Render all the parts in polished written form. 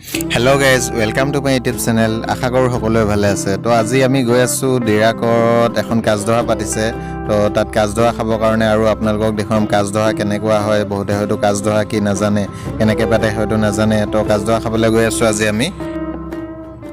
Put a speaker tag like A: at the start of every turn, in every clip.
A: Hello guys, welcome to my YouTube channel. আশা কৰোঁ সকলোৱে ভালে আছে। তো আজি আমি গৈ আছোঁ ডিৰাকত, এখন কাজদহা পাতিছে। তো তাত কাজদহা খাবৰ কাৰণে আৰু আপোনালোকক দেখুৱাম কাজদহা কেনেকুৱা হয়। বহুতে হয়তো কাজদহা কি নাজানে, কেনেকৈ পাতে হয়তো নাজানে। তো কাজদহা খাবলৈ গৈ আছোঁ আজি আমি।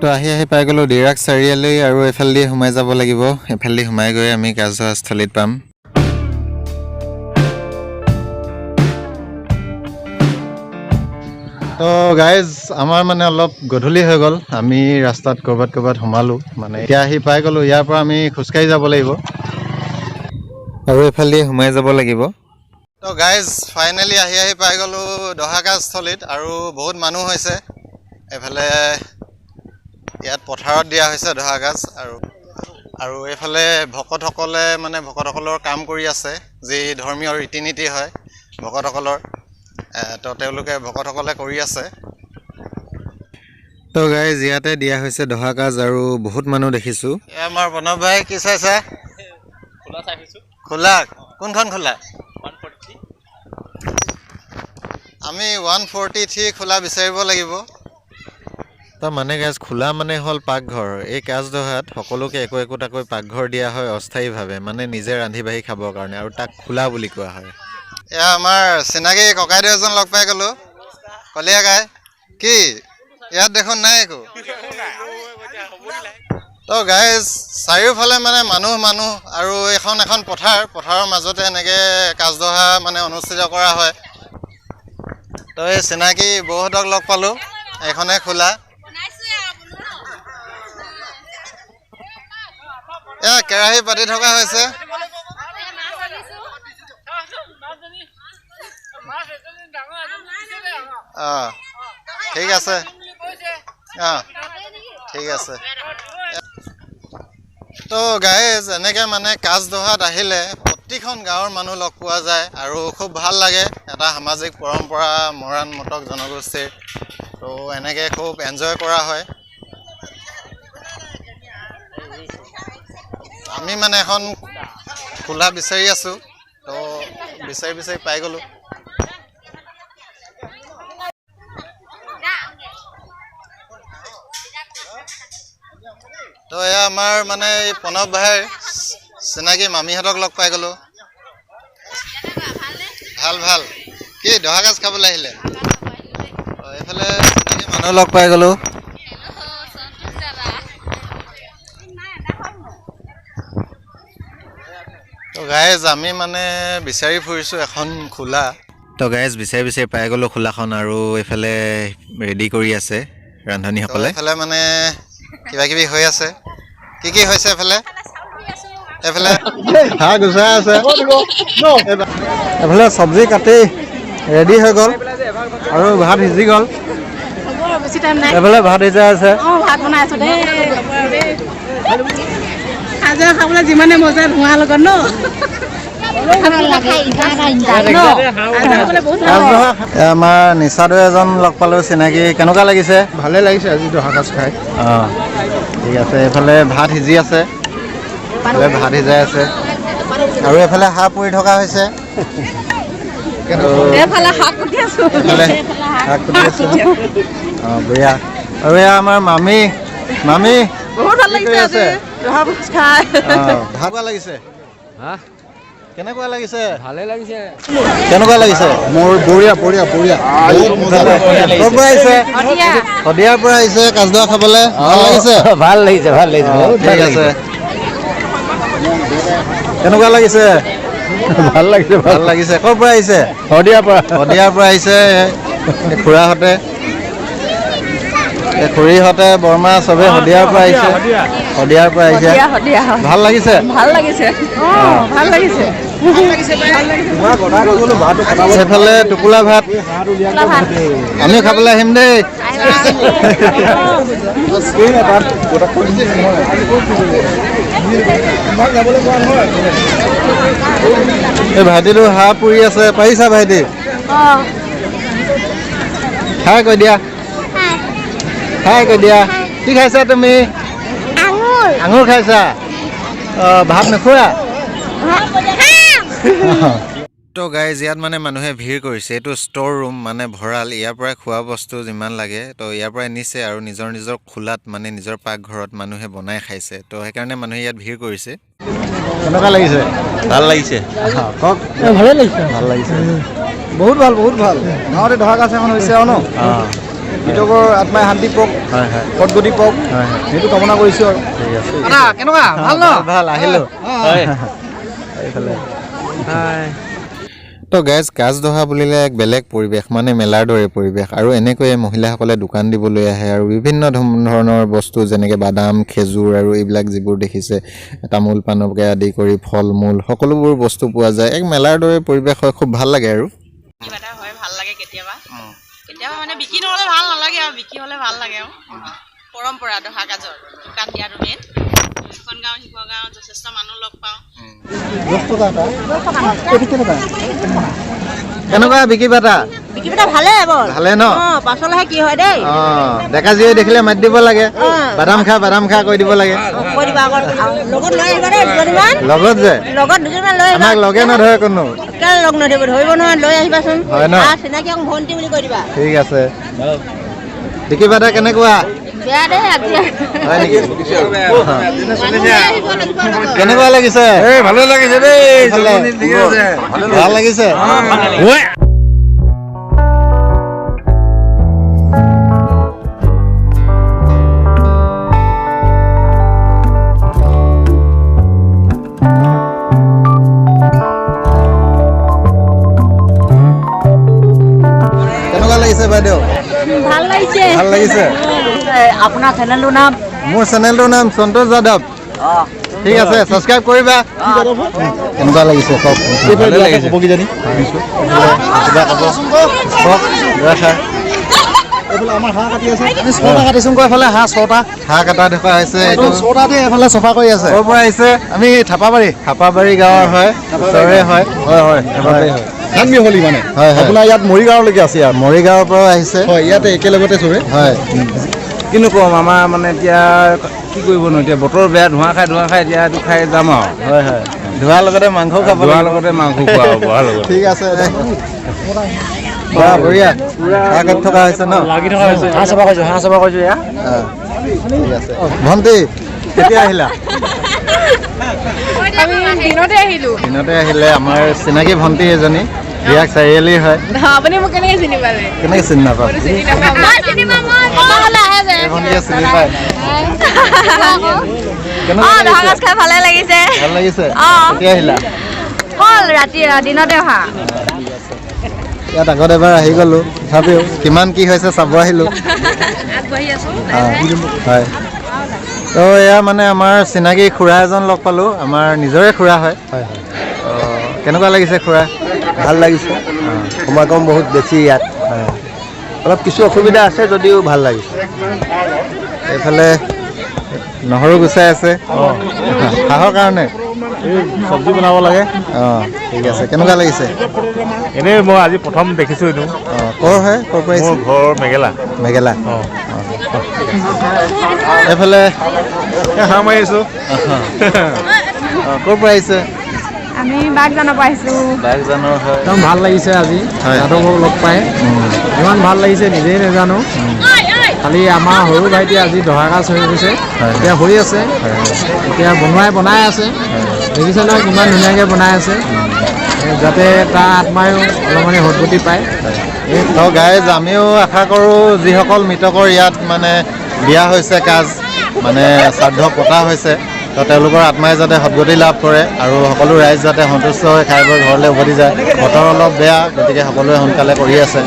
A: তো আহি আহি পাই গ'লোঁ ডিৰাক চাৰিআলি আৰু এইফালেদি সোমাই যাব লাগিব। এইফালেদি সোমাই গৈ আমি কাজদহা স্থলীত পাম। তো গাইজ, আমাৰ মানে অলপ গধূলি হৈ গ'ল। আমি ৰাস্তাত ক'ৰবাত ক'ৰবাত সোমালোঁ। মানে এতিয়া আহি পাই গ'লোঁ। ইয়াৰ পৰা আমি খোজকাঢ়ি যাব লাগিব আৰু এইফালেদি সোমাই যাব লাগিব। তো গাইজ, ফাইনেলি আহি আহি পাই গ'লোঁ দহাকাজস্থলীত আৰু বহুত মানুহ হৈছে। এইফালে ইয়াত পথাৰত দিয়া হৈছে দহাকাজ আৰু আৰু এইফালে ভকতসকলে মানে ভকতসকলৰ কাম কৰি আছে, যি ধৰ্মীয় ৰীতি নীতি হয় ভকতসকলৰ। তো তেওঁলোকে ভকতসকলে কৰি আছে। তো গাইজ, ইয়াতে দিয়া হৈছে দহা কাজ আৰু বহুত মানুহ দেখিছোঁ। এ আমাৰ প্ৰণৱ ভাই, কি চাইছা?
B: খোলা চাই আহিছোঁ।
A: খোলা? কোনখন খোলা?
B: 143।
A: আমি 143 খোলা বিচাৰিব লাগিব। তো মানে গাইজ, খোলা মানে হ'ল পাকঘৰ। এই কাজদহাত সকলোকে একো একোটাকৈ পাকঘৰ দিয়া হয় অস্থায়ীভাৱে, মানে নিজে ৰান্ধি বাঢ়ি খাবৰ কাৰণে, আৰু তাক খোলা বুলি কোৱা হয়। এয়া আমাৰ চিনাকি ককাইদেউ এজন লগ পাই গ'লোঁ, কলীয়া গাই। কি ইয়াত দেখোন নাই একো। তো গাইজ, চাৰিওফালে মানে মানুহ মানুহ আৰু এইখন এখন পথাৰ। পথাৰৰ মাজতে এনেকৈ কাজদহা মানে অনুষ্ঠিত কৰা হয়। তো এই চিনাকি বৌহঁতক লগ পালোঁ। এইখনে খোলা। এয়া কেৰাহী পাতি থকা হৈছে। অঁ, ঠিক আছে। অঁ, ঠিক আছে। তো গাইজ, এনেকৈ মানে কাজদহাত আহিলে প্ৰতিখন গাঁৱৰ মানুহ লগ পোৱা যায় আৰু খুব ভাল লাগে। এটা সামাজিক পৰম্পৰা মৰাণ মটক জনগোষ্ঠীৰ। তো এনেকৈ খুব এনজয় কৰা হয়। আমি মানে এখন খোলা বিচাৰি আছোঁ। তো বিচাৰি বিচাৰি পাই গ'লোঁ। তো এয়া আমাৰ মানে এই প্ৰণৱ ভাইৰ চিনাকি মামীহঁতক লগ পাই গ'লোঁ। ভাল ভাল। কি দহা গাজ খাবলৈ আহিলে? অঁ, এইফালে চিনাকি মানুহ লগ পাই গ'লোঁ। তো গাইজ, আমি মানে বিচাৰি ফুৰিছোঁ এখন খোলা। তো গাইজ, বিচাৰি বিচাৰি পাই গ'লোঁ খোলাখন আৰু এইফালে ৰেডি কৰি আছে ৰান্ধনীসকলে। এইফালে মানে কিবা কিবি হৈ আছে। কি কি হৈছে এইফালে? এইফালে হাঁহ গুচাই আছে। এইফালে চব্জি কাটি ৰেডি হৈ গ'ল আৰু ভাত সিজি গ'ল।
C: বেছি টাইম নাই।
A: এইফালে ভাত সিজাই আছে।
C: অঁ, ভাত বনাই আছো দেই। সাজা খাবলৈ যিমানে মজা ধোঁৱাৰ লগত ন খাবলৈ বহুত ভাল।
A: আমাৰ নিচাদৈ এজন লগ পালোঁ চিনাকি। কেনেকুৱা লাগিছে?
D: ভালে লাগিছে আজি দহা কাজ খাই।
A: অঁ, ঠিক আছে। এইফালে ভাত সিজি আছে, এইফালে ভাত সিজাই আছে আৰু এইফালে হাঁহ পুৰি থকা হৈছে।
C: এইফালে শাক কুটি আছো।
A: এইফালে শাক কুটি আছো। অঁ, বঢ়িয়া। আৰু এয়া আমাৰ মামী। মামী,
C: বহুত ভাল
A: কি কৰি
C: লাগিছে আজি
A: আছে?
C: দহা ভোজ খাই।
A: অঁ, ভাল লাগিছে।
B: হা?
A: কেনেকুৱা লাগিছে?
B: ভালে লাগিছে।
A: কেনেকুৱা লাগিছে?
D: মোৰ বঢ়িয়া বঢ়িয়া বঢ়িয়া, বহুত মজা।
A: ক'ৰ পৰা আহিছে? শদিয়াৰ পৰা আহিছে কাজদোৱা খাবলৈ। ভাল লাগিছে?
B: ভাল লাগিছে, ভাল লাগিছে।
A: অঁ, ঠিক আছে। কেনেকুৱা লাগিছে?
D: ভাল লাগিছে।
A: ভাল লাগিছে। ক'ৰ পৰা আহিছে?
D: শদিয়াৰ পৰা।
A: শদিয়াৰ পৰা আহিছে। এই খুৰাহঁতে, এই খুৰীহঁতে, বৰমা চবে শদিয়াৰ পৰা আহিছে। শদিয়াৰ পৰা আহিছে।
C: শদিয়া।
A: ভাল লাগিছে?
C: ভাল লাগিছে। অঁ, ভাল লাগিছে।
A: সেইফালে টোপোলা ভাত। আমিও খাবলৈ আহিম দেই। এই ভাইটিটো হাঁহ পুৰি আছে। পাৰিছা ভাইটি? খাই কৈ দিয়া, খাই কৈ দিয়া। কি খাইছা তুমি? আঙুৰ খাইছা? অঁ, ভাত নোখোৱা? তো গাইজ, ইয়াত মানে মানুহে ভিৰ কৰিছে। এইটো ষ্ট'ৰ ৰুম মানে ভঁৰাল। ইয়াৰ পৰাই খোৱা বস্তু যিমান লাগে তো ইয়াৰ পৰাই নিছে আৰু নিজৰ নিজৰ খোলাত মানে নিজৰ পাকঘৰত মানুহে বনাই খাইছে। তো সেইকাৰণে মানুহে ইয়াত ভিৰ কৰিছে। কেনেকুৱা লাগিছে?
E: ভাল লাগিছে।
A: কওক।
D: ভালে লাগিছে।
A: ভাল লাগিছে।
D: বহুত ভাল, বহুত ভাল। গাঁৱতে দহা কাজ এখন হৈছে আৰু ন, মৃতকৰ আত্মাই শান্তি পাওক,
A: হয় হয়,
D: সদগতি পাওক,
A: হয় হয়,
D: সেইটো কামনা কৰিছোঁ আৰু।
A: ঠিক আছে।
D: কেনেকুৱা? ভাল ন?
A: ভাল, আহিলোঁ।
B: হয়।
A: এইফালে। তো গাইজ, কাজ দহা বুলিলে এক বেলেগ পৰিৱেশ, মানে মেলাৰ দৰে পৰিৱেশ। আৰু এনেকৈয়ে মহিলাসকলে দোকান দিবলৈ আহে আৰু বিভিন্ন ধৰণৰ বস্তু যেনেকৈ বাদাম, খেজুৰ আৰু এইবিলাক যিবোৰ দেখিছে, তামোল পাণকে আদি কৰি ফল মূল সকলোবোৰ বস্তু পোৱা যায়। এক মেলাৰ দৰে পৰিৱেশ হয়, খুব ভাল লাগে। আৰু
C: কিবা এটা হয়, ভাল লাগে কেতিয়াবা কেতিয়াবা, মানে বিক্ৰী নহ'লে ভাল নালাগে আৰু বিক্ৰী হ'লে ভাল লাগে। আৰু পৰম্পৰা দহা কাজৰ দোকান দিয়াটো মেইন। ইখন গাঁও সিখন গাঁও যথেষ্ট মানুহ লগ পাওঁ।
A: কেনেকুৱা বিক্ৰী বাটা?
C: বিক্ৰী বাটা ভালে বৰ।
A: ভালে ন?
C: পাছলৈহে কি হয় দেই।
A: অঁ, ডেকা জীয়ে দেখিলে মাতি দিব লাগে, বাদাম খা বাদাম খা কৈ দিব লাগে।
C: কৈ দিবা আকৌ, লগত লৈ আহিবা দেই দুজনীমান।
A: লগত যে
C: লগত দুজনীমান লৈ আহিবা।
A: আমাক লগে নধৰে কোনো।
C: কেলে লগ নধৰিব? ধৰিব নহয়, লৈ আহিবাচোন।
A: হয় ন?
C: চিনাকি আকৌ ভণ্টি বুলি কৈ দিবা।
A: ঠিক আছে। বিক্ৰী বাটা কেনেকুৱা?
C: বেয়া দেই আজি।
A: হয় নেকি? কেনেকুৱা লাগিছে?
E: এই ভালে লাগিছে দেই।
A: ভাল লাগিছে। কেনেকুৱা লাগিছে বাইদেউ?
C: ভাল লাগিছে।
A: ভাল লাগিছে।
C: আপোনাৰ চেনেলটোৰ নাম?
A: মোৰ চেনেলটোৰ নাম সন্তোষ যাদৱ। ঠিক আছে, ছাবস্ক্ৰাইব কৰিবা। কেনেকুৱা লাগিছে কওক?
E: ভালে লাগিছে।
A: কিবা ক'ব কওক দুআষাৰ।
D: এইফালে আমাৰ হাঁহ কাটি আছে। আমি ছটা কাটিছোঁ আকৌ, এইফালে হাঁহ ছটা।
A: হাঁহ কটা দেখুওৱা হৈছে। এইটো
D: ছটা দেই, এইফালে চফা কৰি আছে।
A: ক'ৰ পৰা আহিছে?
D: আমি থাপাবাৰী।
A: থাপাবাৰী গাঁৱৰ হয়, ওচৰৰে হয়।
D: হয় হয়, থাপাবাৰী হয়। ধানমিহলি মানে
A: হয় হয়,
D: আপোনাৰ ইয়াত মৰিগাঁৱলৈকে আছে। ইয়াত
A: মৰিগাঁৱৰ পৰাও আহিছে।
D: হয়, ইয়াতে একেলগতে চবে।
A: হয়।
E: কিনো ক'ম, আমাৰ মানে এতিয়া কি কৰিবনো, এতিয়া বতৰ বেয়া, ধোঁৱা খাই ধোঁৱা খাই এতিয়া এইটো খাই যাম আৰু।
A: হয় হয়, ধোঁৱাৰ লগতে মাংস খাব।
E: ধোঁৱাৰ লগতে মাংস খোৱা হ'ব।
A: ঠিক আছে, বঢ়িয়া। হাঁহ কাটি থকা হৈছে ন?
B: লাগি থকা হৈছে। হাঁহ চাফা কৰিছোঁ, হাঁহ চাফা কৰিছোঁ। এয়া
A: ঠিক আছে। ভণ্টি, কেতিয়া আহিলা?
C: আমি দিনতে আহিলোঁ।
A: দিনতে আহিলে। আমাৰ চিনাকি ভণ্টি এজনী, বিয়াক চাৰিআলি হয়।
C: আপুনি মোক কেনেকৈ চিনি পালে?
A: কেনেকৈ চিনি নাপাম? ভণ্টিয়ে চিনি পায়।
C: খাই ভালে লাগিছে।
A: ভাল লাগিছে। কেতিয়া আহিলা?
C: হ'ল ৰাতি, দিনতে অহা।
A: ইয়াত আগত এবাৰ আহি গ'লোঁ, তথাপিও কিমান কি হৈছে চাব আহিলোঁ। হয়। তো এয়া মানে আমাৰ চিনাকি খুৰা এজন লগ পালোঁ, আমাৰ নিজৰে খুৰা হয়। কেনেকুৱা লাগিছে খুৰা?
D: ভাল লাগিছে। সমাগম বহুত বেছি ইয়াত, অলপ কিছু অসুবিধা আছে যদিও ভাল লাগিছে।
A: এইফালে নহৰু গুচাই আছে হাঁহৰ কাৰণে,
E: চব্জি বনাব লাগে।
A: অঁ, ঠিক আছে। কেনেকুৱা লাগিছে?
E: এনেই মই আজি প্ৰথম দেখিছোঁ এইটো।
A: অঁ, ক'ৰ হয়? ক'ৰ পৰা আহিছে?
E: মোৰ ঘৰ মেগেলা।
A: মেগেলা। এইফালে
E: হাঁহ মাৰি আছোঁ।
A: অঁ, ক'ৰ পৰা আহিছে?
C: আমি বাগজানৰ পৰা আহিছোঁ।
A: বাগজানৰ হয়।
D: একদম ভাল লাগিছে আজি যাদৱক লগ পাই, ইমান ভাল লাগিছে নিজেই নাজানো। খালি আমাৰ সৰু ভাইটি আজি দহা কাজ হৈ গৈছে, এতিয়া হৈ আছে, এতিয়া বনাই আছে। দেখিছে নহয় কিমান ধুনীয়াকৈ বনাই আছে, যাতে তাৰ আত্মায়ো অলপমান সদগতি পায়।
A: তো গাইজ, আমিও আশা কৰোঁ যিসকল মৃতকৰ ইয়াত মানে বিয়া হৈছে, কাজ মানে শ্ৰাদ্ধ পতা হৈছে, তো তেওঁলোকৰ আত্মাই যাতে সদগতি লাভ কৰে আৰু সকলো ৰাইজ যাতে সন্তুষ্ট হৈ খাই বৈ ঘৰলৈ উভতি যায়। বতৰ অলপ বেয়া, গতিকে সকলোৱে সোনকালে কৰি আছে।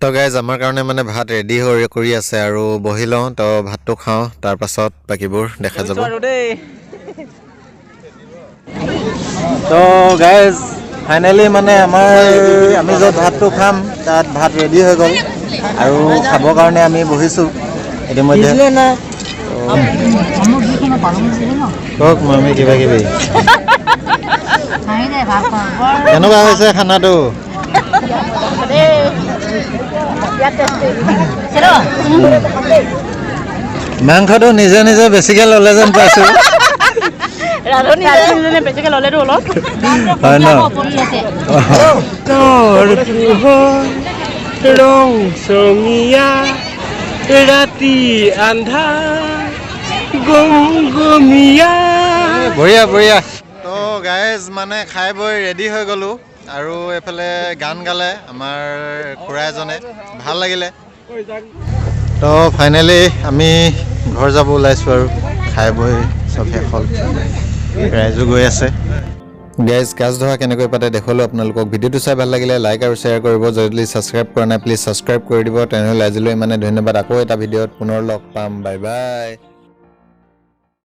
A: তো গাইজ, আমাৰ কাৰণে মানে ভাত ৰেডি হৈ কৰি আছে আৰু বহি লওঁ, তো ভাতটো খাওঁ, তাৰপাছত বাকীবোৰ দেখা যাব। তো গাইজ, ফাইনেলি মানে আমি য'ত ভাতটো খাম তাত ভাত ৰেডি হৈ গ'ল আৰু খাবৰ কাৰণে আমি বহিছোঁ ইতিমধ্যে। কওক মামী, কিবা কিবি কেনেকুৱা হৈছে খানাটো? মাংসটো নিজে নিজে বেছিকে ল'লে যেন পাইছোঁ।
C: ৰান্ধনীজনে বেছিকৈ ল'লেতো অলপ।
A: হয় ন?
B: ৰং চঙীয়া ৰাতি আন্ধাৰ গম গমীয়া।
A: বঢ়িয়া বঢ়িয়া। তো গাইজ, মানে খাই বৈ ৰেডি হৈ গ'লোঁ আৰু এইফালে গান গালে আমাৰ খুৰা এজনে, ভাল লাগিলে। তো ফাইনেলি আমি ঘৰ যাব ওলাইছোঁ আৰু খাই বৈ চব শেষ হ'ল, ৰাইজো গৈ আছে। গাইজ, কাজ ধৰা কেনেকৈ পাতে দেখুৱালোঁ আপোনালোকক। ভিডিঅ'টো চাই ভাল লাগিলে লাইক আৰু শ্বেয়াৰ কৰিব। যদি ছাবস্ক্ৰাইব কৰা নাই, প্লিজ ছাবস্ক্ৰাইব কৰি দিব। তেনেহ'লে আজিলৈ ইমানে, ধন্যবাদ। আকৌ এটা ভিডিঅ'ত পুনৰ লগ পাম। Bye bye.